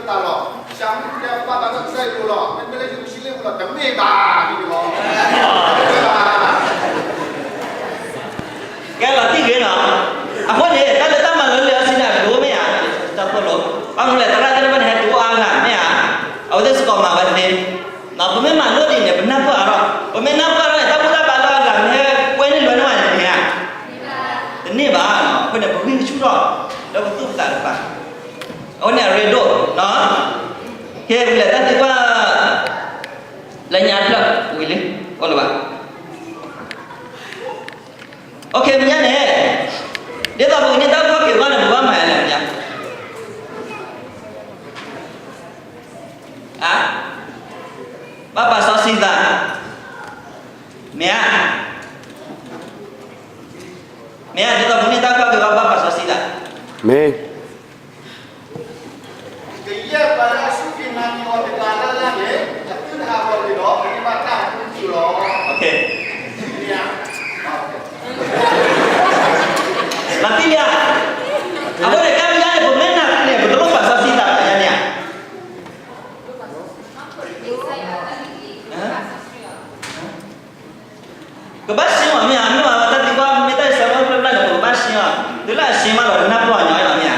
တၢ်လီၤ, ရှမုၢ်တဲဘၣ်ဘၣ်လၢကစၢ်ယွၤလီၤ, မ့မ့ၢ်လၢယရူၤၡလ့ၣ်ပူၤလီၤ, တမ့ၢ်ဘၣ်, တမ့ၢ်ဘၣ်. ကဲလီၤတံၢ်ဂ့ၤနီၤ. အဃိန့ၣ် တၢ်လၢတၢ်မၤလိလၢအဆံန့ၣ် အဒိမ့ၢ်ဧါ, တၢ်ဖိလိၤ, ဘၣ်မနုၤလဲၣ် သရၣ်သ့ၣ်တဖၣ်န့ၣ် ဟဲတုၤအိၣ်အါဂၤမ့ၢ်ဧါ, အဝဲသ့ၣ်စ့ၢ်ကီးမၤဝဲသ့, ပမ့ၢ်မၤလိဒ်န့ၣ် ပနၢ်ပၢၢ်အါထီၣ်, ပမ့ၢ်နၢ်ပၢၢ်အါထီၣ်န့ၣ် တၢ်ဘူၣ်တၢ်ဘါလၢအဂၤမ့ၢ်ဟဲကွဲန့ၢ်လွဲန့ၢ်မးန့ၣ်မ့ၢ်ဧါ, တန့ၢ်ဘၣ်, အဃိန့ၣ် ပဂံၢ်ဆူၣ်ထီၣ် လၢပသူၣ်ပသးတကပၤ, အဃိန့ၣ် အရ့ဒိၣ်နီၤ, ကဲ ဝံၤလဲၣ် တၢ်သံကွၢ် လၢညါဖျၢၣ်ဝံၤလံ, အိၣ်လၢၤဘၣ်. အိၣ်ခ့ မ့ၢ်ညါန့ၣ်, ဒ်သိးပကန့ၢ်တၢ်အုၣ်က့ၤခီၣ်က့ၤအဂီၢ်န့ၣ် ပဘၣ်မၤလဲၣ်ညါ, အါ, ဘၣ်ပာ်စီဆှံသး, မ့ၢ်ဧါ, မ့ၢ်ဧါ, ဒ်သိးပကန့ၢ်တၢ်အုၣ်က့ၤခီၣ်က့ၤအဂီၢ် ဘၣ်ပာ်စီဆှံသး, မ့ၢ် ကယဲၢ်ပှၤလၢအစူၢ်က့ၤနာ်က့ၤအီၤတဂၤလၢ်လၢ်န့ၣ် အသုတဟးဂီၤက့ၤဒီး ကန့ၢ်ဘၣ်တၢ်အုၣ်က့ၤခီၣ်က့ၤလီၤ. လီၤတံၢ်လံဧါ, အဃိန့ၣ် ကဲမ့ၢ်ညါန့ၣ် ပမ့ၢ်နာ်က့ၤန့ၣ် ပတလိၣ်ပာ်စီဆှံသးဘၣ်ညါန့ၣ်ဧါ. ကဘၣ်ရှင်းမးမ့ၢ်ဧါ, မ့ၢ်ဝဲတၢ်သံကွၢ် မ့ၢ်တၢ်အံၤစၢၤမ့ၢ်ဖျၢၣ်ဖျၢၣ်န့ၣ် ပကဘၣ်ရှင်းမး, တုၤလၢအရှင်းမးဒီး ပနၢ်ပၢၢ်အီၤညီလီၤမ့ၢ်ဧါ.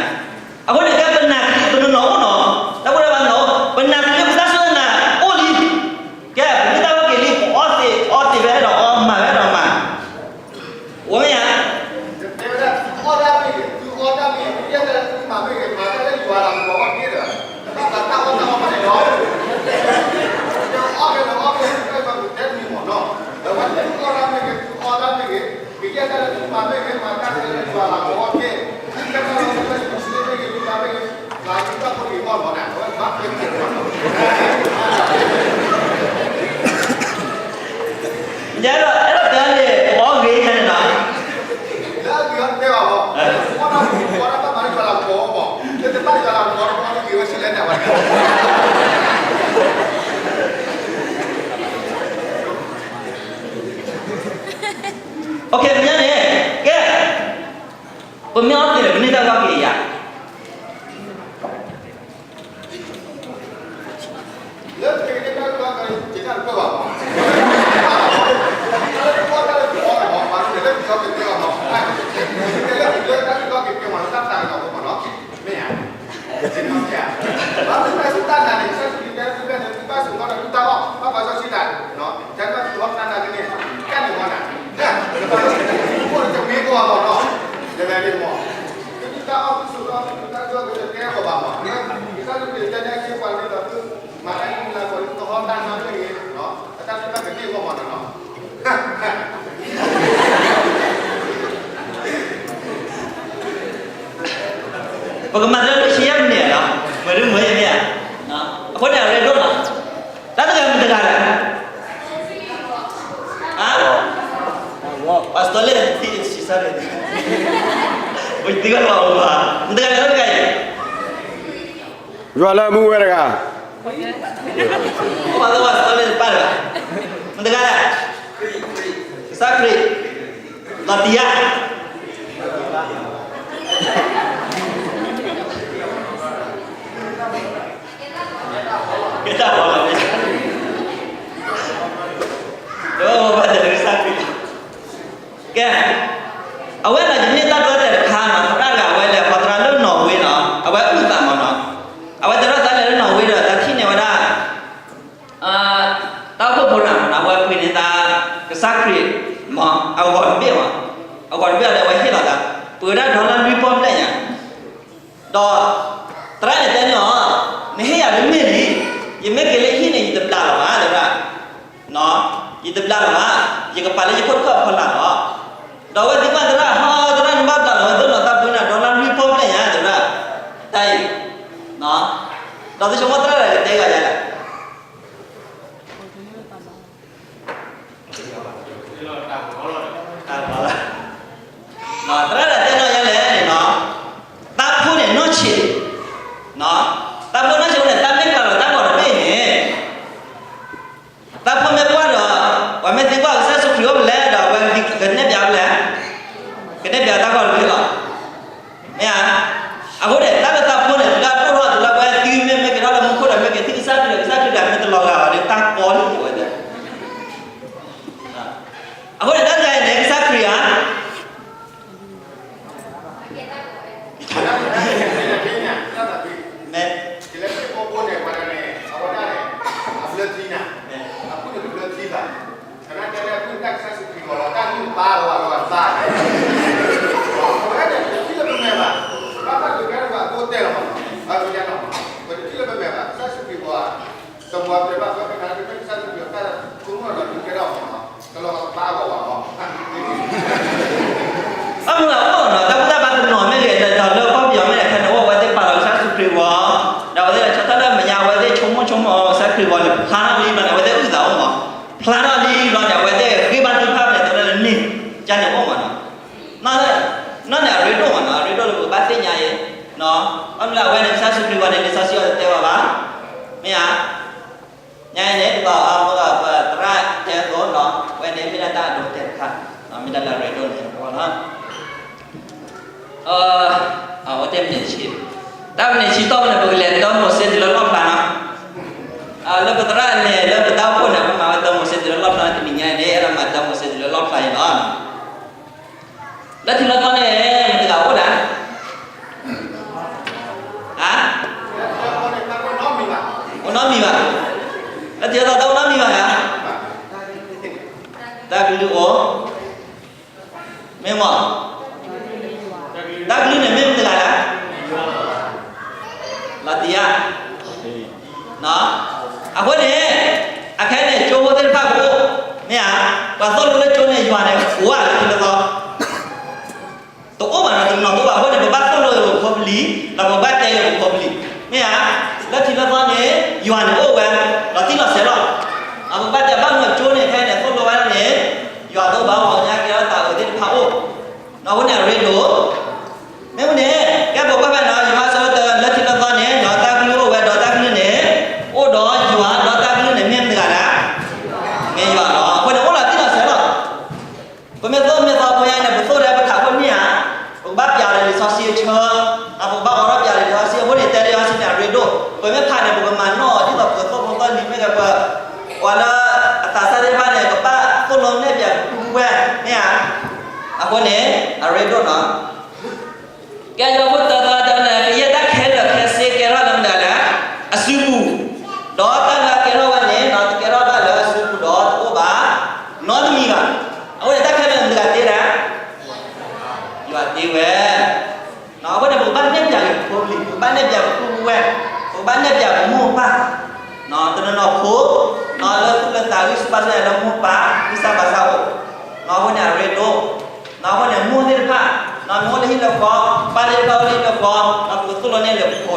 အဃိန့ၣ် ကဲပနာ်က့ၤ ပနနီၢ်အိၣ်နီၤ, တၢ်ဘူၣ်တၢ်ဘါနီၢ်အိၣ်, ပနာ်က့ၤလၢပတၢ်စူၢ်တၢ်နာ်အိၣ်လံ, ကဲ ပမ့ၢ်တၢ်အုၣ်က့ၤလံ ပအီသံး အီသံးဝဲဒီးအီ မၤဝဲဒီးမၤ အိၣ်မ့ၢ်ဧါ, တဲဝဲဒၣ် သုအီၣ်တၢ်မ့ၢ်ဂ့ၤ, သုအီတၢ်မ့ၢ်ဂ့ၤ, သုယဲၢ်တၢ်လၢသုမၤမ့ၢ်ဂ့ၤ, မၤတၢ်လၢယွၤလၤကပီၤအဂီၢ်တက့ၢ်ဒီး, တဘၣ်ပာ်တၢ်အီၣ်တၢ်အီဘၣ်န့ၣ်လီၤ. အီၣ်က့ၤလီၤ အီၣ်က့ၤလီၤ ပတဲတမံၤမ့ၢ်နီၤ, အဝဲသုအီၣ်တၢ်မ့ၢ်ဂ့ၤ, သုအီတၢ်မ့ၢ်ဂ့ၤ, ကယဲၢ်တၢ်လၢသုမၤမ့ၢ်ဂ့ၤ, မၤတၢ်လၢယွၤလၤကပီၤအဂီၢ်တက့ၢ်, သုကဲထီၣ်လၢသုလၢယရူၤၡလ့ၣ်မ့ၢ်ဂ့ၤ, ယုဒၤမ့ၢ်ဂ့ၤ, မၤသုတၢ်ဖိတဂ့ၤအဂီၢ်လီၤန့ၣ်, အဝဲဘၣ် ယဲဒီး အဲၣ်ဒိးတဲန့ၣ် ပအီၣ်ဂ့ၤန့ၣ်နီၤ, လၢအဂ့ၤအီၤတဲဘၣ်မး, ပအီၣ်တၢ်မ့ၢ်ဂ့ၤ ပအီတၢ်ဘၣ်မၤလၢယွၤလၤကပီၤအဂီၢ်မး, လၢတဘၣ်ယွၤလၤကပီၤဒီး ပအီၣ်တၢ်ဂ့ၤဝဲဆံးလဲၣ်န့ၣ်ဝဲ. အိၣ်ခ့ မ့ၢ်ညါန့ၣ်, ကဲ, ပမ့ၢ်အီၣ်သ့ၣ်န့ၣ် ပန့ၢ်တၢ်အုၣ်က့ၤခီၣ်က့ၤယၤ လၢပကန့ၢ်တၢ်အုၣ်က့ၤခီၣ်က့ၤ ယတၢ်တပၢၢ်ဘၣ်မး, လၢပအီၣ်တၢ်လၢပအီလီၤမး, ပှၤတလဲၤလၢပယီၤကတဲလီၤမး, ပတဲလၢပလၢတၢ်အုၣ်က့ၤခီၣ်က့ၤကဲမးလၢတၢ်သးကညီၤဖိမးနီၤ, မ့ၢ်ဧါ, မ့ၢ်ဧါ, ဘၣ်မနုၤလဲၣ် သုတၢ်နာ်န့ၣ် ကစၢ်ယ့ၣ်ၡူးခရံာ်တဲသုဖဲန့ၣ် သုဘၣ်ဆိၣ်အၢဒီးသုတၢ်အီၣ် ဘၣ်ပာ်စီဆှံသး, ကဲထီၣ်သုအီၣ်တၢ်နာ်က့န့ၣ်, ကဲန့ၣ်မးနၤ, အိၣ်ဒီးတမ့ၢ်ကီၢ်မးနီၤ, လဲၤလဲၤန့ၣ်မး သုတၢ်အီၣ်သုဆိးအၢ သုတၢ်အုၣ်က့ၤခီၣ်က့ၤတကဲထီၣ်ဘၣ်မး, ကစၢ်ယ့ၣ်ၡူးခရံာ်တဲန့ၣ် က့ၤပှၤန့ၣ်ဒီးသု မၤတၢ်လၢမုၢ်လၢ်ကီး သုကဟီၣ်တၢ်နါမ့ၢ်ဂ့ၤ, အတၢ်သ့ၣ်တဖၣ်ကန့ၢ်အဂီၢ်မးနီၤနီၤ ပကမၤတၢ်လၢဆံယဲၢ်မံးနံးနီၤ, မ့ၢ်ဒ်မ့ၢ်ယမ့ၢ်ဧါ, အဃိန့ၣ် အရ့ဒိၣ်နီၤ, တၢ်တဂၤမ့ၢ်တဂၤလဲၣ်, ပှၤစတီလ့ၣ် သံဆံးစၢ်န့ၣ်, ပသံကွၢ်လီၤအီၤဘၣ်, မ့ၢ်တဂၤလဲၣ် တၢ်တဂၤအံၤ ယွၤလၢအမူဝဲတဂၤ, ပှၤလၢပှၤစတီလ့ၣ်တပၣ်တဂၤ, မ့ၢ်တဂၤလဲၣ်, ကစၢ်ခရံာ်, လီၤတံၢ်ဧါ, ကဲတၢ်ဝဲလီၤ, တဘၣ်ဘၣ်တဲလၢကစၢ်ခရံာ် ကဲ, အဝဲန့ၣ် ယမ့ၢ်တၢ်ဒိတဲာ်တခါနီၤ, သရၣ်တဂၤအဝဲလဲၤ ပှၤသရၣ်လၢနီၣ်ဝ့နီၤ, အဝဲအုၣ်သးမးနီၤ, အဝဲတရၢၢ်သးလဲၤလၢနီၣ်ဝ့ဒီး သးထံၣ်န့ၢ်ဝဲဒၣ် တၢ်အိၣ်ဖှိၣ်ဖိတဂၤမးနီၤ, အဝဲပှ့ၤန့ၢ်သး ကစၢ်ခရံာ်မး အဂီၤတဘ့ၣ်မး, အဂီၤတဘ့ၣ်အီၤဒီး အဝဲဟ့ၣ်လီၤသး ပှ့ၤဝဲဒၣ် dollar လွံၢ်ပီၢ်ဘျဲၣ်ညါ ဒီးသရၣ်န့ၣ်တဲန့ၢ်အီၤ, နဟ့ၣ်ယၤဒ်မ့ၢ်လံ, ယမ့ၢ်က့ၤလၢဟံၣ်န့ၣ် ယတဘျးလၢၤဘၣ် တဲဝဲဒၣ်, ယတဘျးလၢၤဘၣ်, ယကပာ်လၢယခိၣ်တခၢၣ်အဖီလာ်လီၤ. ဒီးအဝဲသံကွၢ်သရၣ်, ဟီ သရၣ်န့ၣ်ဘၣ်ဘျးလီၤဝဲသိးနီၤ, တၢ်ပှ့ၤန့ၢ် dollar လွံၢ်ပီၢ်ဘျဲၣ်ညါ တဲဝဲဒၣ်, တၢ်အံၤ, ဒီးသုဆိကမိၣ်သရၣ်တဂၤကတဲဂၤယၤလဲၣ် သရၣ်တဂၤတဲန့ၢ်ယၤလဲၣ်န့ၣ်နီၤ, တၢ်ဖိန့ၣ်နီၢ်ဆံး, တၢ်ဖိနီၢ်ဆံးန့ၣ် တၢ်မ့ၢ်ပျၢ်လီၤတၢ်ဂီၤတဘ့ၣ်န့ၣ်, တၢ်ဖိမ့ၢ်ကွၢ်ဒီး ပှၤမ့ၢ်သံကွၢ်ကစၢ်ယ့ၣ်ၡူးခရံာ်အိၣ်ဖဲလဲၣ်ဒီး အဝဲ မ့ၢ် မ့ၢ် ဘၣ်မနုၤအဃိနီၤ တၢ်ကူၣ်တၢ်ဘါတနီၤမ့ၢ်ဂ့ၤ ဒီးလၢကီၢ်ပယီၤမ့ၢ်ဂ့ၤ ခဲန့ၣ်အိၣ်ဝဲသ့ၣ်ပာ်လီၤကစၢ်ယ့ၣ်ၡူးခရံာ်အဂီၢ်, ဒီးအဝဲသ့ၣ်ဆီၣ်ထွဲလၢမဲာ်ညါ အဝဲသ့ၣ်ဆိကမိၣ်ဆိကမးအီၤကစၢ်ခရံာ်အဂီၢ်န့ၣ် ဖျါထီၣ်လံဘျီန့ၣ် အဝဲသ့ၣ်အုၣ်သးအိၣ်မး, ဖျါထီၣ်လံဘျီန့ၣ် အဝဲသ့ၣ်ဃ့ဘါထုကဖၣ်န့ၣ် တလၢလၢန့ၣ် ကန့ၣ်အိၣ်မးနီၤ. နီၢ်န့ၣ်အရ့ဒိၣ်မးနီၤ, အရ့ဒိၣ်လၢပကဘၣ်သ့ၣ်ညါအံၤ, ဘၣ်မနုၤလၢအဝဲန့ၣ် ကစၢ်ယ့ၣ်ၡူးခရံာ်အဂီၢ်န့ၣ် လံာ်စီဆှံအီၤတတဲဘၣ်ဘၣ်, မ့ၢ်ဧါ. ညါအံၤန့ၣ် ပှၤအမုၢ်ပသရၣ်တဲအသိးနီၤ, အဝဲန့ၣ်မ့ၢ်ဒၣ်တၢ်အဒိအတဲာ်တခါ, မ့ၢ်ဒၣ်လၢအရ့ဒိၣ်န့ၣ်အဂီၢ်လီၤ. အဝဲတဲမ့ၢ်ဆံး, တၢ်မ့ၢ်ဆံးတီၢ်ပူၤန့ၣ် ပကလဲၤတၢမိၤၡ့တုၤလၢလီၣ်ဖျါနီၤ. လၢပသရၣ်န့ၣ် လၢပတၢ်အိၣ်ဖှိၣ်န့ၣ် ပမၤဝဲတၢမိၤၡ့တုၤလၢလီၣ်ဖျါန့ၣ် တနံၤညါအံၤန့ၣ် အဲၣ်ဒိးမၤတၢမိၤၡ့တုၤလၢလီၣ်ဖျါအံၤလီၤ. လၢထံလီၢ်ကီၢ်န့ၣ် မတၤတဂၤအိၣ်လဲၣ်. ဟါ, အိၣ်နီတမံၤဘၣ်. လၢထံလီၢ်ကီၢ်တအိၣ်နီတမံၤဘၣ်ဧါ. တၢ်ကလုၢ်အိၣ်, မ့ၢ်မ့ၢ်, တၢ်ကလုၢ်န့ၣ်မ့ၢ်မတၤတဂၤလဲၣ်. လီၤတံၢ်ဧါ. အဃိန့ၣ် အခဲန့ၣ် ကၠိဖိသ့ၣ်တဖၣ်ကအိၣ်, မ့ၢ်ဧါ, ပှၤသိၣ်လိလၢကၠိန့ၣ် ယွၤန့ၣ် အိၣ်ဧါ လၢထံလီၢ်ကီၢ် တအိၣ်ဘၣ်နီၤ, တနီၤတအိၣ်ဘၣ်. အဃိန့ၣ် ပဘၣ်သိၣ်လိပဖိပလံၤ, ဒီးပဘၣ်တဲလၢပဖိပလံၤ, မ့ၢ်ဧါ. လၢထံလီၢ်ကီၢ်န့ၣ် ယွၤန့ၣ်အိၣ်ဝဲ လီၤတံၢ်လီၤဆဲးလီၤ. ပဘၣ်တဲဘၣ်မနုၤကၠိန့ၣ် ခဲအံၤန့ၣ် သိၣ်လိဝဲဒၣ်န့ၣ် ယွၤတအိၣ်ဘၣ်, ပှၤကညီကဲထီၣ်သးအုးသ့ၣ်တဖၣ်အိၣ်, အဃိန့ၣ် အရ့ဒိၣ် မ့ၢ်မ့ၢ်န့ၣ် ကဲပကွၢ်ဖဲနီၤ, ယွၤဆိကတၢၢ်လၢထံလီၢ်ကီၢ်န့ၣ် ဒီးတၢ်ကလုၢ်အိၣ်ဝဲ, ဒီးတၢ်ကလုၢ်န့ၣ် အိၣ်ဒီးယွၤ, ဒီးတၢ်ကလုၢ်န့ၣ် မ့ၢ်မတၤတဂၤလဲၣ်. မ့ၢ်ယွၤလီၤ. အဃိန့ၣ် အိၣ်လီၤတံၢ်လီၤဆဲးလီၤ. ပမ့ၢ်သိၣ်မ့ၢ်သီဖိညါန့ၣ် ပသိၣ်ဒီးပထးခိၣ်န့ၣ်ဧါ, ပကဘၣ်ပျးလၢလံာ်စီဆှံအဆၢ, ပကဘၣ်အိးထီၣ်ပျးလၢလံာ်စီဆှံအဃိန့ၣ် တဲလၢလံာ်စီဆှံန့ၣ် အရ့ဒိၣ်. ပမ့ၢ်ဖးန့ၣ် ပကမၤနီၣ်အီၤ ဒ်သိးပကသိၣ်ဖိသီၣ်လံၤမ့ၢ်ဂ့ၤ, ပှၤလၢအသးစၢ်သ့ၣ်တဖၣ်န့ၣ် ကဘၣ်သိၣ်လိနဲၣ်ပၠးပူဝဲ, မ့ၢ်ဧါ. အဃိန့ၣ် အရ့ဒိၣ်နီၤ. ကဲ ယိၤဟၣ်တၢသၢတၢန့ၣ် ကယဲၢ်တၢ်ခဲလၢာ်ခဲဆ့ကဲထီၣ်လၢမတၤလဲၣ်, အစုပူၤ, ဒီးတၢ်လၢအကဲထီၣ်ဝဲန့ၣ် တကဲထီၣ်ဘၣ်လၢအစုပူၤဒီးတအိၣ်ဘၣ် နီတမံၤဘၣ်. အဃိန့ၣ် တၢ်ခဲလၢာ်မတၤတဂၤတ့လဲၣ်, ယွၤတ့ဝဲ. အဃိန့ၣ် ပကဘၣ်နဲၣ်ပၠးက့ၤပဖိပလံၤ, ပကဘၣ်နဲၣ်ပၠးပပုၢ်ပဝဲၢ်, ပကဘၣ်နဲၣ်ပၠးပမိၢ်ပပၢ်, တနီၤနီၤဖိ, လၢသူၣ်လၢသးဂံၢ်ဆူၣ်ဘါဆူၣ်လၢမိၢ်ပၢ် ဂံၢ်စၢ်ဘါစၢ်အိၣ်, အဃိန့ၣ် အရ့ဒိၣ်. အဃိန့ၣ် မိၢ်သ့ၣ်တဖၣ်, မ့ၢ်အိၣ်လၢဟံၣ်လၢဃီ, ပၢ်သ့ၣ်တဖၣ်အိၣ်လၢဟံၣ်လၢဃီ, ပကသိၣ်လိနဲၣ်လၢပဖိနီၤ.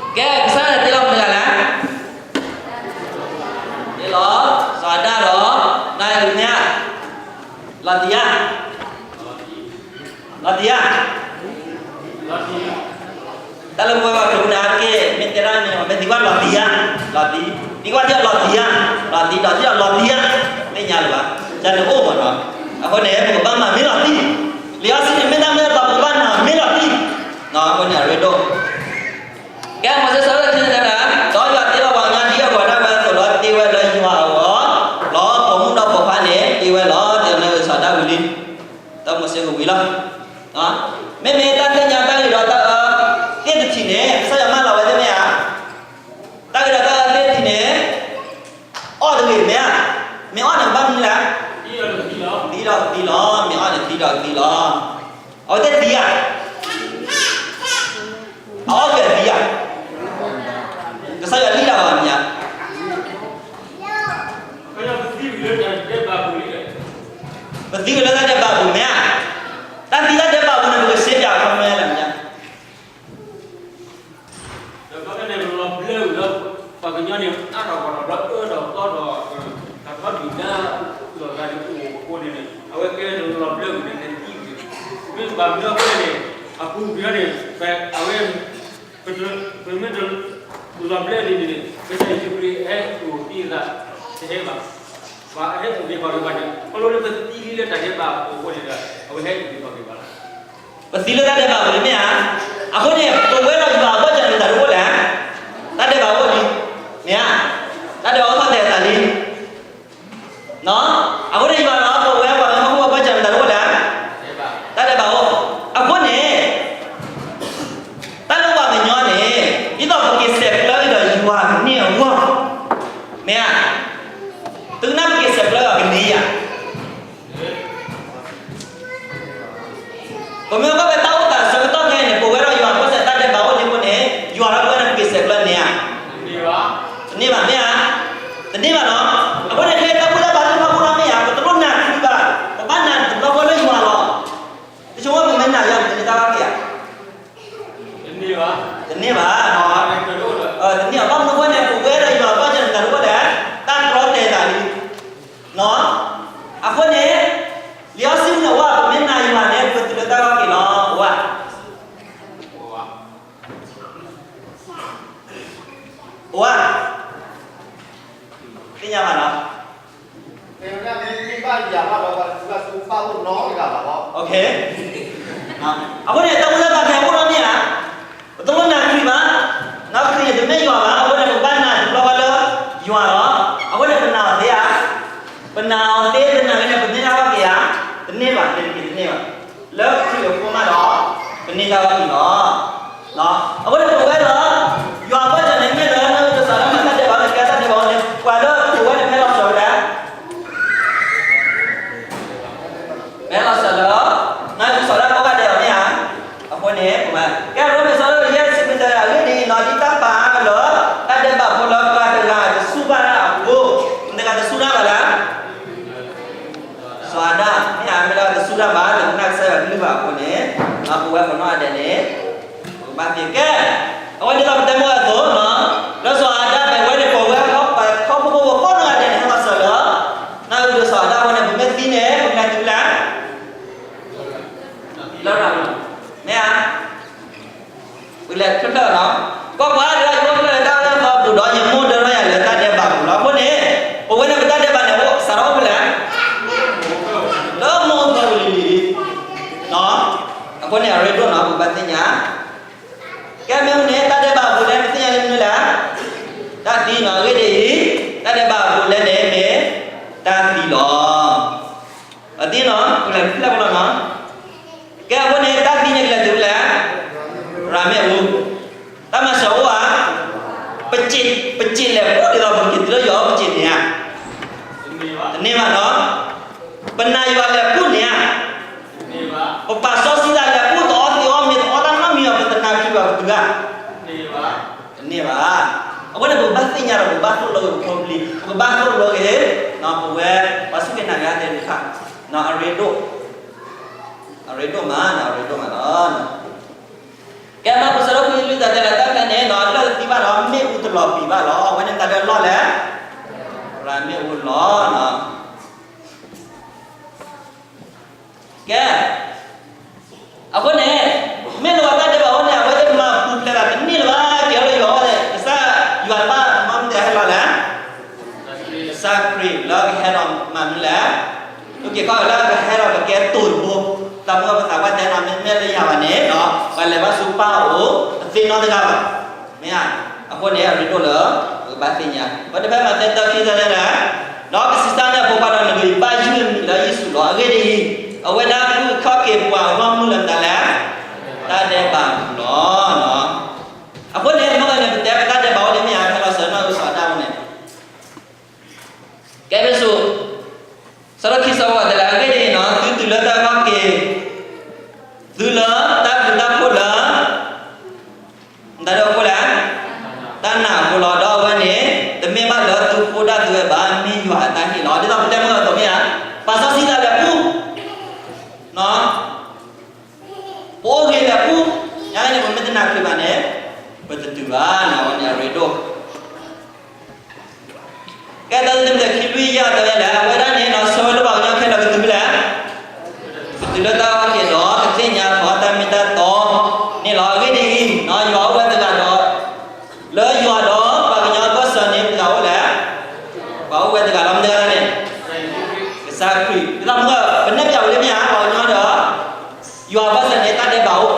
ကဲ ကစၢ်ယွၤတ့လီၤမတၤတဂၤလဲၣ်, တ့လီၤ စီၤအၤဒၣ်ဒီး နၤအံၤမ့ၢ်ဧါ, လီၤတံၢ်ဧါ, လီၤတံၢ်ဧါ. တၢ်လၢပဝဲပှၤခရံာ်ဖိန့ၣ် အါတက့ၢ် မ့ၢ်တဲဒၣ်မ့ၢ်မ့ၢ်သံကွၢ်လီၤတံၢ်ဧါ, လီၤတံၢ်, သံကွၢ်ထံၣ်လီၤတံၢ်ဧါ, လီၤတံၢ်, ဒီးထံၣ်လီၤတံၢ်ဧါ, သ့ၣ်ညါလၢၤဘၣ်, ယၤန့ၣ်အိၣ်မးနီၤ. အဃိန့ၣ် ပကဘၣ်မၤမ့ၢ်လီၤတံၢ်, လံာ်စီဆှံန့ၣ် မ့ၢ်တၢ်မ့ၢ်တၢ်တီ ပကဘၣ်မၤမ့ၢ်လီၤတံၢ်, အဃိန့ၣ် အရ့ဒိၣ်. ကဲ မိၤၡ့ဆၢထၢၣ်ခံန့ၣ်တဲဒၣ်, ဒီးယွၤတ့လီၤပှၤကညီဒ်အဂီၤဒၣ်ဝဲအသိးဒီး တ့ဝဲလၢယွၤအဂီၢ်, ဒီးပိာ်မုၣ်ဒီးပိာ်ခွါန့ၣ် တ့ဝဲလီၤ. တဲန့ၣ်စီၤဒၤဝံးလံ, တၢမိၤၡ့ကဝံၤလီၤ. မ့မ့ၢ်တၢ်သ့ၣ်ညါတၢ်ဂ့ၤဒီးတၢ်အၢသ့ၣ်တထံးန့ၣ် ကစၢ်ယွၤမၢလီၤဝဲသ့ၣ်မ့ၢ်ဧါ. တၢ်ဂ့ၤဒီးတၢ်အၢသ့ၣ်တထံးန့ၣ် အီၣ်တဂ့ၤမ့ၢ်ဧါ. မ့ၢ်အီၣ်န့ၣ်ကဘၣ်မနုၤလဲၣ်, သံဒီးကသံလီၤ. မ့ၢ်အီၣ်န့ၣ်သံဒီးကသံလီၤ. အဝဲသ့ၣ်သံဧါ, အအီၣ်က့ၤအသံဧါ, ကစၢ်ယွၤလံၣ်တၢ်ဘၣ်မ့ၢ်ဧါ. ပသံက့ၤလၢတၢ်ဒဲးဘးပူၤမ့ၢ်ဧါ. တၢ်သံတၢ်ဒဲးဘးပူၤန့ၣ် ပကစ့ပၠးခီမ့ၢ်လၢမ့ၢ်ဧါ. ဒီးဘၣ်န့ၣ် လီၤဘျၢဝံၤလီၤ, ပှၤကညီန့ၣ် အါထီၣ်ဂီၢ်ထီၣ်ဘျီ အၢထီၣ်သီထီၣ်, တၢ်ထီဒုၣ်ဒါလီၤဂာ်န့ၣ် အိၣ်အဃိန့ၣ်န့ၣ် အဝဲကဲလီၤဘျၢဝံၤန့ၣ် လဲၤသံဝံၤ, မ့ၢ်ဘၣ်မနုၤအဃိန့ၣ်န့ၣ် အပူၤကွံာ်န့ၣ် အဝဲ ပမ့ၢ်တလီၤဘျၢဒ်န့ၣ်န့ၣ် ကစၢ်ယ့ၣ်ၡူးခရံာ်ဟဲအိၣ်သံအသး တဟဲဘၣ်. ပှၤဟဲအိၣ်က့ၤပှၤက့ၤဘၣ်န့ၣ် ခီဖျိလၢပသံလံလၢတၢ်ဒဲးဘးအပူၤအဃိန့ၣ်ဒီး အဝဲဟဲအိၣ်က့ၤပှၤက့ၤဘၣ်လီၤ. ပသံလၢတၢ်ဒဲးဘးပူၤန့ၣ်မ့ၢ်ဧါ. အဃိန့ၣ် ပဝဲဒီးယွၤအဘီၣ်စၢၤန့ၣ်တၢ်တအိၣ်လဲၣ်. တၢ်ဒဲးဘးအိၣ်လံ, မ့ၢ်ဧါ. တၢ်ဒဲးဘးအိၣ်ထီၣ်တဲာ်အသးလံ. အဃိန့ၣ် ယွၤဒီးပဝဲပှၤကညီဖိအဘီၣ်စၢၤန့ၣ်တၢ်တအိၣ်လဲၣ်. တၢ်ဒဲးဘးအိၣ်. ပမ့ၢ်ကွၢ်ဖဲတၢ်အိၣ်သးဆၢကတီၢ်ခဲအံၤန့ၣ် ပဝဲဒီးယွၤအဘၢၣ်စၢၤတၢ်ဒဲးဘးအိၣ်လံအဃိန့ၣ် ယွၤဒီးပဝဲန့ၣ်ပက့ၤဆဲးကျၢန့ၣ်ဧါ. တန့ၢ်ဘၣ် မ့ၢ်ဧါ. တန့ၢ်ဘၣ်နီၤ. အဃိန့ၣ် တၢ်ဘူၣ်တၢ်ဘါသ့ၣ်တဖၣ်အိၣ်နီၤ မ့ၢ်ဧါ, ပတလိၣ်နာ်ခရံာ်ဘၣ်, ပဘၣ်နာ်တဘျီဃီလၢယွၤလီၤ. တဆိကမိၣ်ပမ့ၢ်နာ်ယွၤ ပတန့ၢ်တၢ်ဘၣ်က့ၤဧါ. တန့ၢ်ဘၣ်. တန့ၢ်ဘၣ်. ဘၣ်မနုၤအဃိန့ၣ် ပဝဲဒီးယွၤအဘၢၣ်စၢၤန့ၣ် တၢ်တအိၣ်ဒဲး တၢ်တြီတဲာ်သးလံ. အဃိန့ၣ် လံာ်စီဆှံန့ၣ်ဝဲ ပမ့ၢ်နာ်ယွၤန့ၣ် ပကတုၤလၢတၢ်ဘၣ်က့ၤလီၤ. အိၣ်ဧါ. အိၣ်ဧါ. သ့ၣ်ညါဘၣ်နီၤ. အဃိန့ၣ် တၢ်ဘူၣ်တၢ်ဘါခဲအံၤအိၣ်နီၤမ့ၢ်ဧါ, ပတလိၣ်နာ်ခရံာ်ဘၣ်, နီၢ်ခရံာ်န့ၣ် တမ့ၢ်ယွၤဘၣ်, အဃိန့ၣ် ပကဘၣ်နာ်တဘျီဃီလၢယွၤလီၤ. အဃိန့ၣ် ပနာ်အီၤသ့ဧါ. ပနာ်အီၤသ့ ပနာ်က့ၤန့ၣ် ပန့ၢ်တၢ်ဘၣ်က့ၤဧါ. တန့ၢ်ဘၣ်, တန့ၢ်ဘၣ်. လၢခရံာ်အဃိမးဒီး ပန့ၢ်တၢ်ဘၣ်က့ၤလီၤ. အဃိန့ၣ် ပဝဲဒီး ယွၤအဘၢၣ်စၢၤန့ၣ်မ့ၢ်လၢ လၢတၢ်စးထီၣ်မၤတၢ်ဒဲးဘးန့ၣ် ကဲတၢ်ဒဲးဘးန့ၣ် ပှၤလၢပဝဲန့ၣ် ဖဲလီၤစၢၤဝဲဒၣ် ဖဲလီၤစၢၤလၢ နကစၢ်ဒၣ်ကိးဂၤဒဲးအီၤမ့ၢ်ဧါ. အဃိန့ၣ် ကဲရိမ့ၤ ဆၢဒိၣ်ယဲၢ် ဆံခွံ တဲဝဲဒၣ် အဂ့ၢ်ဒ်အံၤ, ဒ်တၢ်ပာ်လၢတၢ်ဒဲးဘးဖိလၢပှၤတဂၤတစူၢ်ဘၣ်တၢ်အဃိ, မတၤတဂၤတစူၢ်တၢ်ဘၣ်လဲၣ်. စီၤအၤဒၣ်, မ့ၢ်ဧါ, မ့ၢ်လၢတစူၢ်တၢ်ဘၣ်, တနာ်ကစၢ်ယွၤကလုၢ်ဘၣ်အဃိန့ၣ်, ပဝဲကိးနီၢ်ဂၤဒဲးန့ၣ် ပကဘၣ်သ့ၣ်ညါ ကဲ, အဝဲဒ်သိးပတဲမုၢ်အသိး, လၢစီၤအၤဒၣ်ဖဲဝဲန့ၣ် ပဝဲခီဖျိဖိကိးနီၢ်ဂၤဒဲးန့ၣ် ဟဲလီၤစၢၤလၢ နဂုၢ်ဒီးစီၤအၤဒၣ်အဃိန့ၣ် ပမ့ၢ်သံန့ၣ် ပကလဲၤတုၤလၢ လၢရၤမ့ၣ်, မ့ၢ်ဧါ. ပလဲၤဖျၢၣ်ဖျၢၣ်နီၤ, ကွၢ်ကွၢ်ဒီး ယအိၣ်ဖျဲၣ်လၢတၢ်လၢသီပူၤဒီး ယမိၢ်ဒၢထီၣ်ယၤလၢတၢ်ဒဲးဘးပူၤလီၤ. အဃိန့ၣ် ပဝဲန့ၣ်ပတၢ်ဒဲးဘးန့ၣ် အိၣ်စးထီၣ်အိၣ်ဖဲလဲၣ်, လၢမိၢ်အသိးလံၤလံၤလံၤ, အဃိန့ၣ် အရ့ဒိၣ်နီၤ ပဘၣ်သ့ၣ်ညါ ကဲမ့ၢ်မ့ၢ်န့ၣ် တၢ်ဒဲးဘးအပူၤလဲၣ် ပသ့ၣ်ညါလၢမနုၤလဲၣ်, တၢ်သံနီၤ. အဂ့ၢ်ဒ်အံၤ, တၢ်ဒဲးဘးအပူၤလဲၣ်န့ၣ်မ့ၢ် တၢ်သံလီၤ. အသံနီၤ ပလဲၤဖျၢၣ်ဖျၢၣ်လီၤနီၤ. ကဲအဃိန့ၣ် တၢ်သံန့ၣ်ကလဲၤတုၤဖဲလဲၣ်, ရၤမ့ၣ်အူ, တၢ်မၤစၢၤအိၣ်ဧါ, ပစ့ၣ်လဲၤပူၤဒ်သိး ပက့ၤတုၤလၢယွၤအအိၣ်ပစ့ၣ်န့ၣ်ဧါ, တန့ၢ်ဘၣ်နီၤ. ပနာ်ယွၤလဲၤပူၤန့ၣ်ဧါ, ပပာ်စီဆှံသးလဲၤပူၤ တအီသံးအီမ့ၤ တအီတၢ်နီတမံၤဘၣ် ပတနာ်ခရံာ်ဘၣ် ပတုၤဧါ, တန့ၢ်ဘၣ်. အဃိန့ၣ် ပကဘၣ်သ့ၣ်ညါဒီး ပကဘၣ်သိၣ်လိဂ့ၤပဖိပလံၤ, ပကဘၣ်သိၣ်လိဂ့ၤ ပဝဲ ပှၤစူၢ်က့ၤနာ်က့ၤသ့ၣ်တဖၣ်, အရ့ဒိၣ်, အရ့ဒိၣ်မး အရ့ဒိၣ်မးလီၤ. ကဲမၤကစၢ်ဒၣ် ဖုယလွံၢ်သးတဲလၢတၢ်ဖဲန့ၣ် လၢတသံဘၣ်ဒီး မ့ၣ်အူတလီၤပံာ်ဘၣ်လီၤ. အဝဲန့ၣ်တၢ်ဒၢလီၢ်လဲၣ်, ရၤမ့ၣ်အူလီၤ. ကဲ, အဃိန့ၣ် မ့ၢ်လၢပတၢ်ဒဲးဘးအဃိန့ၣ် အဝဲသ့ၣ်မၤပူၤဖျဲးဘၣ်တန့ၢ်လၢၤဘၣ် ကဲလၢယွၤအအိၣ်န့ၣ် ကစၢ်ယွၤတဘၣ်မၤမနုၤဟဲလီၤလဲၣ်, ကစၢ်ခရံာ်လၢကဟဲလီၤမၤမနုၤလဲၣ်, အုၣ်က့ၤခီၣ်က့ၤလၢကဟဲလီၤကကဲတိၢ်တဘိ, တၢ်မုၢ်ပသးပှၢ်တဲနီၤ မ့မ့ၢ်လၢယၤဘၣ်န့ၣ် ပှၤလဲၤဘၣ်ဆူပၢ်အအိၣ် တသ့နီတဂၤဘၣ်, မ့ၢ်ဧါ. အဃိန့ၣ် အရ့ဒိၣ်လၢ ပကဘၣ်သ့ၣ်ညါ ပတဖဲမးသဲတၢခံသၢတဲဒၣ် ဒီးကဆံးစၢ်န့ၢ်အဖိခွါဒီး နကဘၣ်ယုၢ်အမံၤလၢယ့ၣ်ၡူးလီၤ. အဂ့ၢ်ဒ်အံၤ, အဝဲဒၣ်ကအိၣ်ကခီၣ်က့ၤပှၤဂီၢ်မုၢ်လၢမတၤလဲၣ်, တၢ်ဒဲးဘးပူၤလီၤ. အဃိန့ၣ် မ့ၢ်ဂ့ၤန့ၣ် ပတဲပတၢ်ဒဲးဘးအိၣ်ဒ်မ့ၢ်ဧါ ဖဲလီၤစၢၤနီၢ်အုစီၤအၤဒၣ်အဃိန့ၣ် ကဲဖဲဆူ ဆၢဒိၣ်ခံဆၢဖိတဲလၢ အဂ့ၢ်ဒ်အံၤနီၤ သုတုၤလၢတၢ်ကီက့ၤ သုလၢတၢ်ဘျုးတၢ်ဖှိၣ်လၢ မတၤဒၣ်အဃိလဲၣ်, တၢ်နာ်အဃိလီၤ. ဒီးအဝဲန့ၣ် တမ့ၢ်ဘၣ်လၢသုဃိဒၣ်သုဝဲဘၣ်, မ့ၢ်ယွၤအတၢ်ဟ့ၣ်လီၤ. ဒ်သိးပတဲမုၢ်အသိးမ့ၢ်ဧါ, ပာ်စီဆှံသးလဲၤပူၤ ပအိၣ်ဂ့ၤလဲၤပူၤ, ညါန့ၣ် ပမ့ၢ်တနာ်ခရံာ်ဘၣ်န့ၣ် ပတတုၤဘၣ်နီၤ, အဝဲန့ၣ်အရ့ဒိၣ်. ကဲတၢ်တမံၤခံလွံၢ်ယဲၢ်တဲဝဲလဲၣ်, အဝဲ